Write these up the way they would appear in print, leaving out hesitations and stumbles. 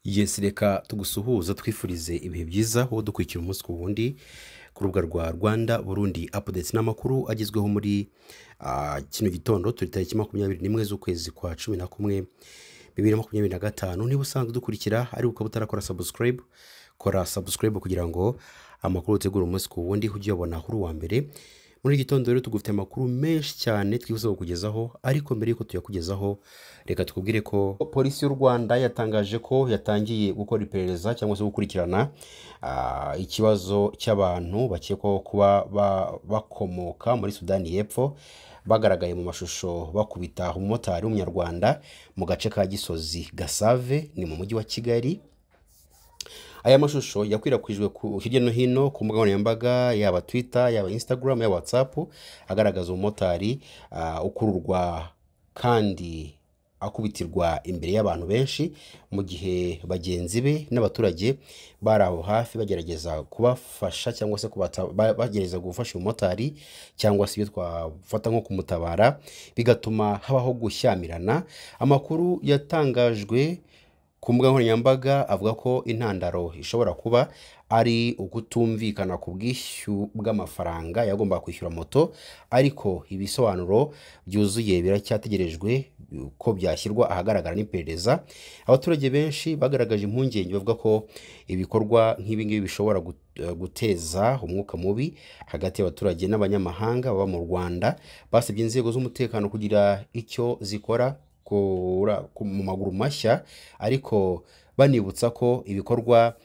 Yes, reka tugusuhuza twifurize ibihe byiza wowe dukurikira umunsi ku wundi ku rubuga rwa Rwanda Burundi Updates n'amakuru agezweho muri kino gitondo. Turi tariki 21 z'ukwezi kwa 11 2025. Niba usanzwe udukurikira ariko ukaba utarakora subscribe, kora subscribe kugira ngo amakuru utegura umunsi ku wundi ujye uyabona kuri uwa mbere. Muri iki gitondo rero tugufite amakuru menshi cyane twifuza kukugezaho, ariko mbere y'uko tuyakugezaho reka tukubwire ko polisi y'u Rwanda yatangaje ko yatangiye gukora iperereza cyangwa se gukurikirana ikibazo cy'abantu bakekwaho kuba bakomoka muri Sudani y'Epfo bagaragaye mu mashusho bakubita umumotari w'umunyarwanda mu gace ka Gisozi Gasave, ni mu mujyi wa Kigali. Aya mashusho yakwirakwijwe hirya no hino ku mbuga nkoranyambaga, yaba Twitter, yaba Instagram, yaba WhatsApp, agaragaza umumotari ukururwa kandi akubitirwa imbere y'abantu benshi, mu gihe bagenzi be n'abaturage bari aho hafi bagerageza kubafasha cyangwa se bagerageza gufasha umumotari cyangwa se ibyo twafata nko kumutabara, bigatuma habaho gushyamirana. Amakuru yatangajwe ku mbuga nkoranyambaga avuga ko intandaro ishobora kuba ari ukutumvikana ku bwishyu bw'amafaranga yagombaga kwishyura moto, ariko ibisobanuro byuzuye biracyategerejwe ko byashyirwa ahagaragara n'iperereza. Abaturage benshi bagaragaje impungenge bavuga ko ibikorwa nk'ibi ngibi bishobora guteza umwuka mubi hagati y'abaturage n'abanyamahanga baba mu Rwanda. Basabye inzego z'umutekano kugira icyo zikora mu maguru mashya, ariko banibutsa ko ibikorwa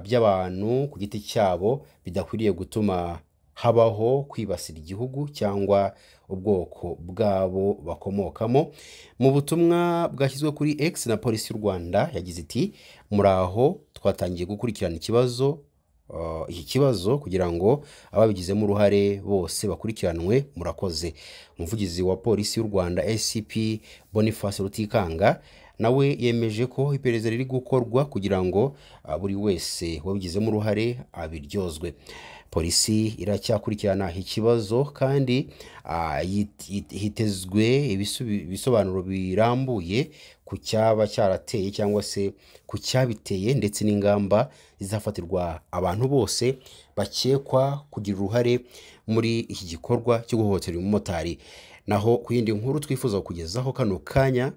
by'abantu ku giti cyabo bidakwiriye gutuma habaho kwibasira igihugu cyangwa ubwoko bwabo bakomokamo. Mu butumwa bwashyizwe kuri X na polisi y'u Rwanda yagize iti: "Muraho, twatangiye gukurikirana iki kibazo kugira ngo ababigizemo uruhare bose bakurikiranwe, murakoze." Umuvugizi wa polisi y'u Rwanda ACP Boniface Rutikanga nawe yemeje ko iperereza riri gukorwa kugira ngo buri wese wabigizemo uruhare abiryozwe. Polisi iracyakurikirana ikibazo kandi hitezwe ibisobanuro birambuye ku cyaba cyarateye cyangwa se ku cyabiteye, ndetse n'ingamba zizafatirwa abantu bose bakekwa kugira uruhare muri iki gikorwa cyo guhohotera uyu mumotari. Naho ku yindi nkuru twifuza kukugezaho kano kanya,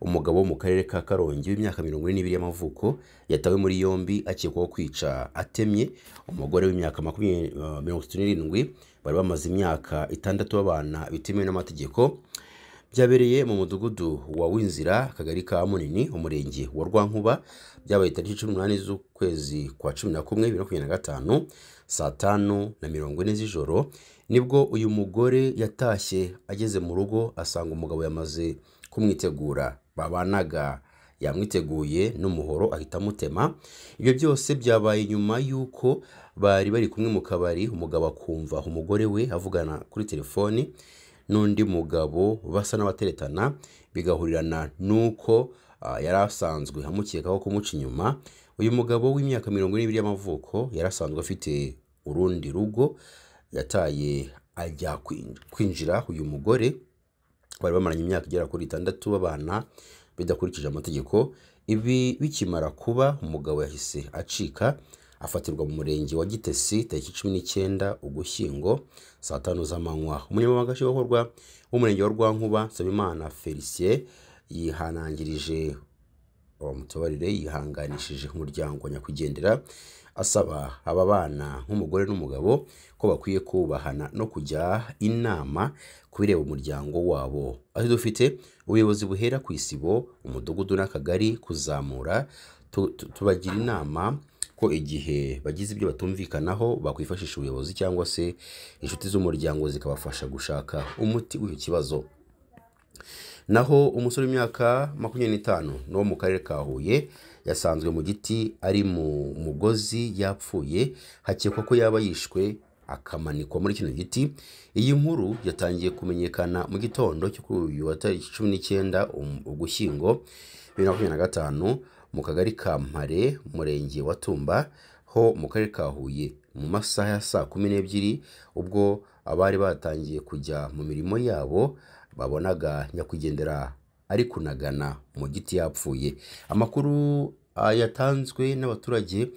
umugabo wo mu karere ka Karongi w'imyaka 42 y'amavuko yatawe muri yombi akekwaho kwica atemye umugore w'imyaka 37 bari bamaze imyaka 6 babana bitemewe n'amategeko. Byabereye mu mudugudu wa Winzira, akagari ka Munini, umurenge wa Rwankuba. Byabaye tariki 18 z'ukwezi kwa 11 2025 saa 5:40 z'ijoro, nibwo uyu mugore yatashye ageze mu rugo asanga umugabo yamaze kumwitegura, babanaga yamwiteguye n'umuhoro ahita amutema. Ibyo byose byabaye nyuma y'uko bari bari kumwe mu kabari, umugabo akumva umugore we avugana kuri telefoni n'undi mugabo basa n'abateretana, bigahurirana n'uko yari asanzwe amukekaho kumuca inyuma. Uyu mugabo w'imyaka 42 y'amavuko yari asanzwe afite urundi rugo yataye ajya kwinjira uyu mugore bari bamaranye imyaka igera kuri 6 babana bidakurikije amategeko. Ibi bikimara kuba umugabo yahise acika afatirwa mu murenge wa Gitesi tariki 19 Ugushyingo saa 5 z'amanywa. Umunyamabanga nshingwabikorwa w'umurenge wa Rwankuba Nsabimana Felicien yihanangirije mutubarire yihanganishije umuryango wa nyakwigendera, asaba aba bana nk'umugore n'umugabo ko bakwiye kubahana no kujya inama ku bireba umuryango wabo. Aho dufite ubuyobozi buhera ku isibo, umudugudu n'akagari kuzamura, tubagira inama ko igihe bagize ibyo batumvikanaho bakwifashisha ubuyobozi cyangwa se inshuti z'umuryango zikabafasha gushaka umuti w'icyo kibazo. Naho umusore w'imyaka 25 wo mu karere ka Huye yasanzwe mu giti ari mu mugozi yapfuye, hakekwa ko yaba yishwe akamanikwa muri kino giti. Iyi nkuru yatangiye kumenyekana mu gitondo cyo kuri uyu wa tariki 19 Ugushyingo 2025 mu kagari ka Mpare, umurenge wa Tumba ho mu karere ka Huye, mu masaha ya saa 12 ubwo abari batangiye kujya mu mirimo yabo babonaga nyakwigendera ari kunagana mu giti yapfuye. Amakuru yatanzwe n'abaturage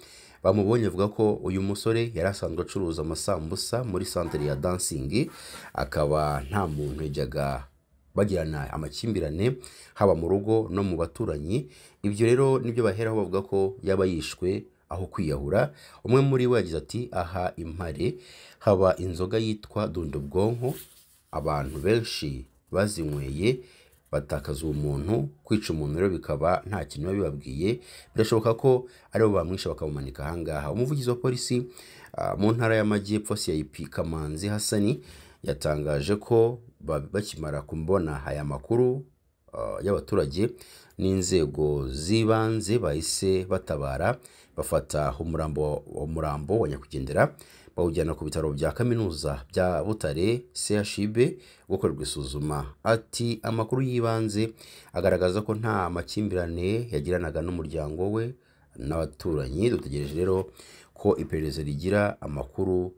bamubonye avuga ko uyu musore yari asanzwe acuruza amasambusa muri santere ya Dancing, akaba nta muntu yajyaga bagirana amakimbirane haba mu rugo no mu baturanyi. Ibyo rero nibyo baheraho bavuga ko yaba yishwe aho kwiyahura. Umwe muri bo yagize ati: "Aha impare haba inzoga yitwa dundubwonko, abantu benshi bazinyweye batakaza ubumuntu. Kwica umuntu rero bikaba nta kintu biba bibabwiye, birashoboka ko aribo bamwishe bakamumanika ahangaha." Umuvugizi wa polisi mu ntara y'Amajyepfo, CIP Kamanzi Hasani, yatangaje ko bakimara kubona aya makuru y'abaturage n'inzego z'ibanze bahise batabara, bafata umurambo wa nyakwigendera bawujyana ku bitaro bya kaminuza bya Butare CHUB gukorerwa isuzuma. Ati: "Amakuru y'ibanze agaragaza ko nta makimbirane yagiranaga n'umuryango we n'abaturanyi. Dutegereje rero ko iperereza rigira amakuru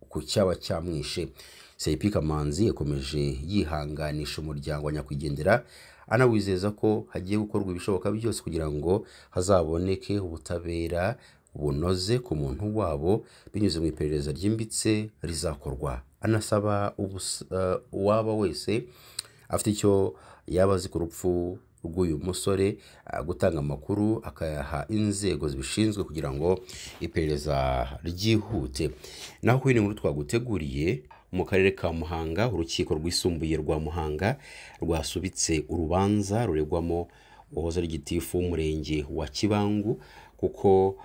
ku cyaba cyamwishe." CIP Kamanzi yakomeje yihanganisha umuryango wa nyakwigendera, anawizeza ko hagiye gukorwa ibishoboka byose kugira ngo hazaboneke ubutabera bunoze ku muntu wabo binyuze mu iperereza ryimbitse rizakorwa. Anasaba uwaba wese afite icyo yaba azi ku rupfu rw'uyu musore gutanga amakuru akayaha inzego zibishinzwe kugira ngo iperereza ryihute. Naho kuri iyi nkuru twaguteguriye, mu karere ka Muhanga, urukiko rwisumbuye rwa Muhanga rwasubitse urubanza ruregwamo uwahoze ari gitifu w'umurenge wa Kibangu, kuko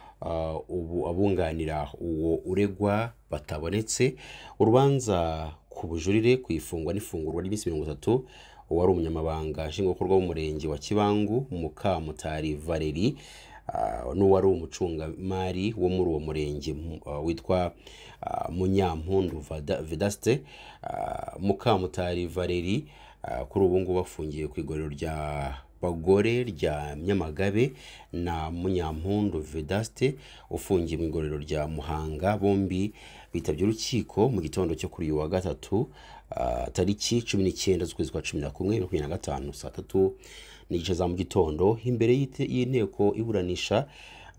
ubu abunganira uwo uregwa batabonetse. Urubanza ku bujurire ku ifungwa n'ifungurwa ry'iminsi 30 uwari umunyamabanga nshingwabikorwa w'umurenge wa Kibangu, Mukamutari Valeri, n'uwari umucungamari wo muri uwo murenge witwa Munyampundu Vedaste. Mukamutari Valeri kuri ubu ngubu afungiye ku igororero rya bagore rya Nyamagabe, na Munyampundu Vedaste ufungiye mu igororero rya Muhanga. Bombi bitabye urukiko mu gitondo cyo kuri uyu wa gatatu, tariki 19 z'ukwezi kwa 11 2025, saa 3:30 za mu gitondo, imbere y'inteko iburanisha.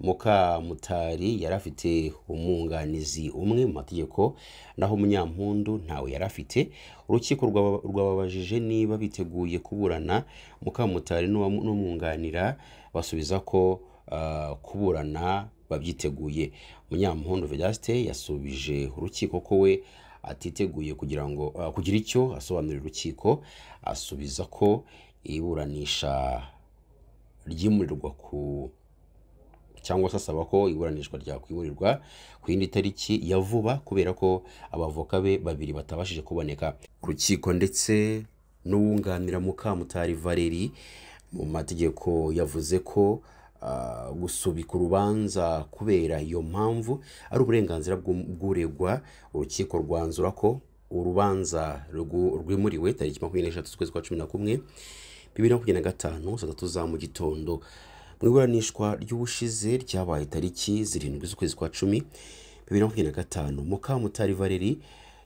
Mukamutari yari afite umwunganizi umwe mu mategeko, naho Munyampundu ntawe yari afite. Urukiko rwababajije niba biteguye kuburana. Mukamutari n'umwunganira basubiza ko kuburana babyiteguye. Munyampundu Vedaste yasubije urukiko ko we atiteguye kugira ngo kugira icyo asobanurira urukiko, asubiza ko iburanisha ryimurirwa ku cyangwa se asaba ko iburanishwa ryakwimurirwa ku yindi tariki ya vuba kubera ko abavoka be babiri batabashije kuboneka. Urukiko ndetse n'uwunganira Mukamutari Valeri mu mategeko yavuze ko gusubika urubanza kubera iyo mpamvu ari uburenganzira bw'uregwa. Urukiko rwanzura ko urubanza rwimuriwe tariki 23 z'ukwezi kwa 11 2025, saa 3 za mu gitondo. Mu iburanishwa ry'ubushize ryabaye tariki 7 z'ukwezi kwa 10 2025, Mukamutari Valeri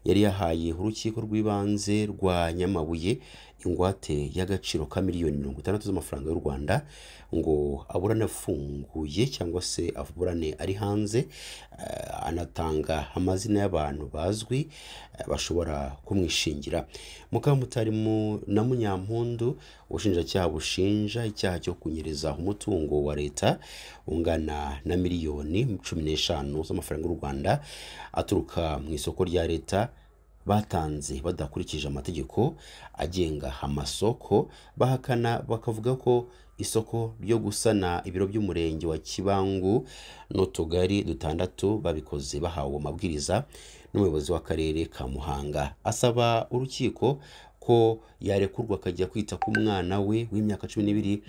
yari yahaye urukiko rw'ibanze rwa Nyamabuye ingwate y'agaciro ka miliyoni 60 z'amafaranga y'u Rwanda ngo aburane afunguye cyangwa se aburane ari hanze, anatanga amazina y'abantu bazwi bashobora kumwishingira. Mukamutari na Munyampundu ubushinjacyaha bushinja icyaha cyo kunyereza umutungo wa leta ungana na miliyoni 15 z'amafaranga y'u Rwanda aturuka mu isoko rya leta batanze badakurikije amategeko agenga amasoko. Bahakana bakavuga ko isoko ryo gusana ibiro by'umurenge wa Kibangu n'utugari 6 babikoze bahawe amabwiriza n'umuyobozi w'akarere ka Muhanga. Asaba urukiko ko yarekurwa akajya kwita ku mwana we w'imyaka 12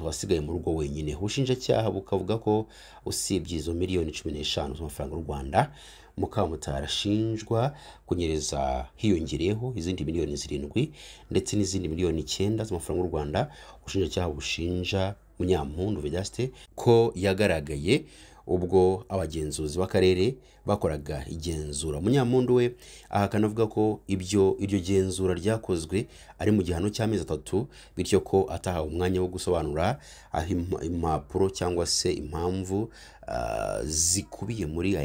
wasigaye mu rugo wenyine. Ubushinjacyaha bukavuga ko usibye izo miliyoni 15 z'amafaranga y'u Rwanda Mukamutari ashinjwa kunyereza, hiyongereyeho izindi miliyoni 7 ndetse n'izindi miliyoni 9 z'amafaranga y'u Rwanda ubushinjacyaha bushinja Munyampundu Vedaste ko yagaragaye ubwo abagenzuzi b'akarere bakoraga igenzura. Munyampundu we ahakana avuga ko iryo genzura ryakozwe ari mu gihano cy'amezi 3, bityo ko atahawe umwanya wo gusobanura aho impapuro cyangwa se impamvu zikubiye muri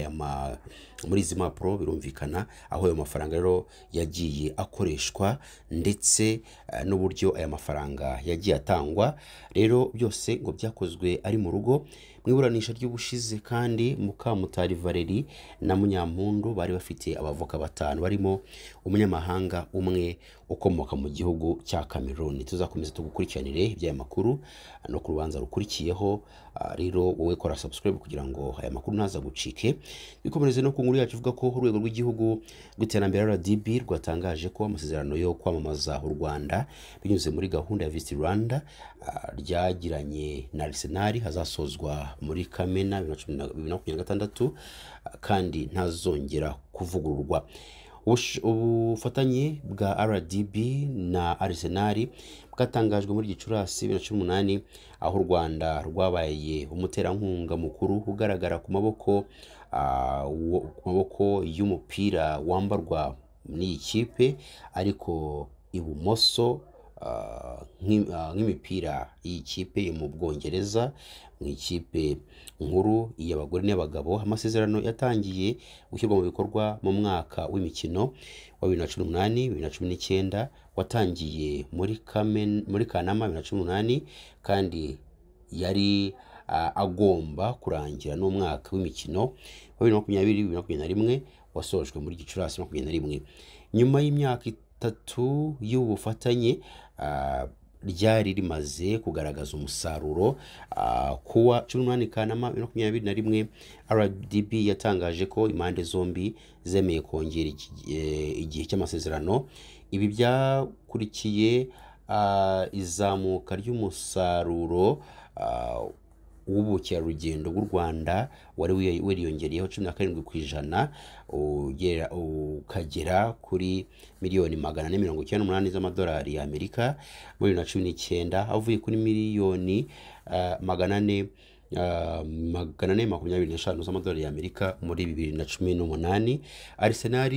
muri izi mpapuro. Birumvikana aho ayo mafaranga rero yagiye akoreshwa ndetse n'uburyo aya mafaranga yagiye atangwa. Rero byose ngo byakozwe ari mu rugo. Mu iburanisha ry'ubushize kandi Mukamutari Valerie na Munyampundu bari bafite abavoka 5 barimo umunyamahanga umwe ukomoka mu gihugu cya Cameroon. Tuzakomeza tugukurikiranire iby'aya makuru no ku rubanza rukurikiyeho. Rero wowe kora subscribe kugira ngo aya makuru ntaza gucike. Bikomereze no ku nkuru yacu ivuga ko urwego rw'igihugu rw'iterambere RDB rwatangaje ko amasezerano yo kwamamaza u Rwanda binyuze muri gahunda ya Visit Rwanda ryagiranye na Arsenal hazasozwa muri Kamena 2026 kandi ntazongera kuvugururwa. Ubufatanye bwa RDB na Arsenal bwatangajwe muri Gicurasi 2018, aho u Rwanda rwabaye umuterankunga mukuru ugaragara ku maboko y'umupira wambarwa n'iyi kipe, ariko ibumoso nk'imipira y'iyi kipe yo mu Bwongereza mu ikipe nkuru y'abagore n'abagabo. Amasezerano yatangiye gushyirwa mu bikorwa mu mwaka w'imikino wa 2018 2019, watangiye muri Kanama 2018 kandi yari agomba kurangira n'umwaka w'imikino wa 2020 2021 wasojwe muri Gicurasi 2021. Nyuma y'imyaka 3 y'ubufatanye ryari rimaze kugaragaza umusaruro, kuwa 18 Kanama 2021 RDB yatangaje ko impande zombi zemeye kongera igihe cy'amasezerano. Ibi byakurikiye izamuka ry'umusaruro w'ubukerarugendo bw'u Rwanda wari wariyongereyeho 17% ukagera kuri miliyoni 498 z'amadolari y'Amerika muri 2019, avuye kuri miliyoni 425 z'amadolari y'Amerika muri 2018. Arsenal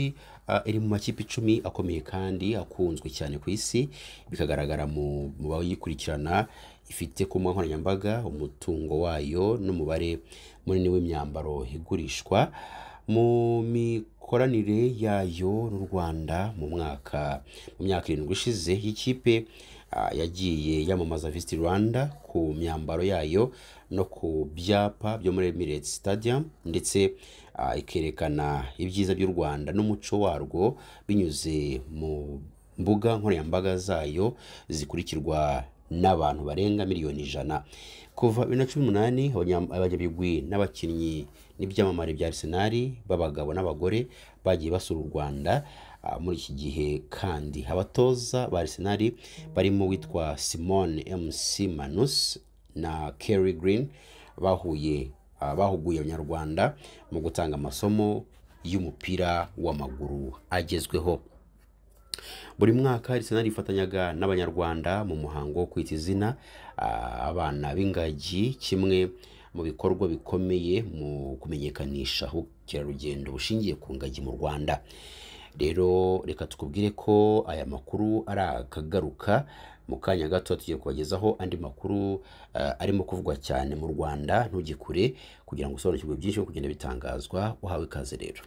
iri mu makipe 10 akomeye kandi akunzwe cyane ku isi, bikagaragara mu bayikurikirana. Ifite ku mbuga nkoranyambaga umutungo wayo n'umubare munini w'imyambaro igurishwa. Mu mikoranire yayo n'u Rwanda mu myaka 7 ishize, ikipe yagiye yamamaza Visit Rwanda ku myambaro yayo no ku byapa byo muri Emirates Stadium, ndetse ikerekana ibyiza by'u Rwanda n'umuco warwo binyuze mu mbuga nkoranyambaga zayo zikurikirwa n'abantu barenga miliyoni 100. Kuva 2018 abanyabigwi n'abakinnyi n'ibyamamare bya Arsenal b'abagabo n'abagore bagiye basura u Rwanda. Muri iki gihe kandi abatoza ba Arsenal barimo witwa Simon MC Manus na Kerry Green bahuguye Abanyarwanda mu gutanga amasomo y'umupira w'amaguru agezweho. Buri mwaka Arsenal ifatanyaga n'Abanyarwanda mu muhango wo kwita izina abana b'ingagi, kimwe mu bikorwa bikomeye mu kumenyekanisha ubukerarugendo bushingiye ku ngagi mu Rwanda. Rero reka tukubwire ko aya makuru ari akagaruka mu kanya gato. Tugiye kubagezaho andi makuru arimo kuvugwa cyane mu Rwanda. Ntujye kure kugira ngo usobanukirwe byinshi kugenda bitangazwa. Uhawe ikaze rero.